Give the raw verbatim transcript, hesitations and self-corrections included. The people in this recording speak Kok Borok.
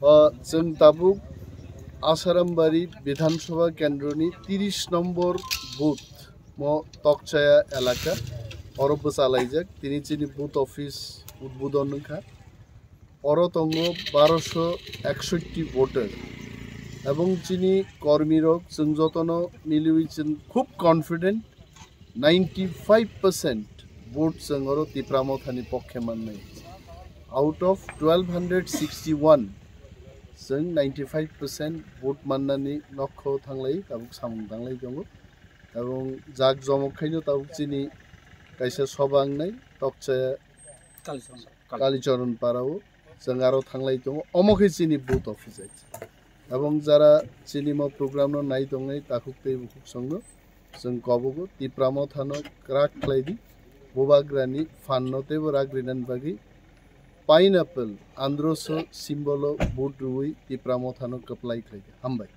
O, chwng tabuk Asarambari Bidhan Sabha Kendroni tiris nombor booth mo Tokchaya elaka, oro bwchalaijak. Tini chini booth office udbodon wngkha. Oro tongo barosho eksotti voter. Ebong chini kormirok chwng jotono miliwi chwng khub confident, ninety five percent vote chwng oro Tipra Mothani pokkhe mannai. Out of twelve hundred sixty-one, chwng ninety five percent vote mannani nokho thanglai, tabuk samung tanglai tongo. Ebong jak jomok khaino tabuk chini kaisa soba wngnai, Tokchaya Kalichorn. Kalichorn Parao chwng aro thanglai tongo. Omo khe chini booth office hai. Ebong jara chini mo program no nai tongnai takhuk tei bukhuk songno chwng kobogo Tipra Mothano kwrak khlai di. Bubagrani phan no teibo rak rinani bagwi pineapple androso symbol o vote rwui Tipra Mothano kwplai khlai di. Hambai.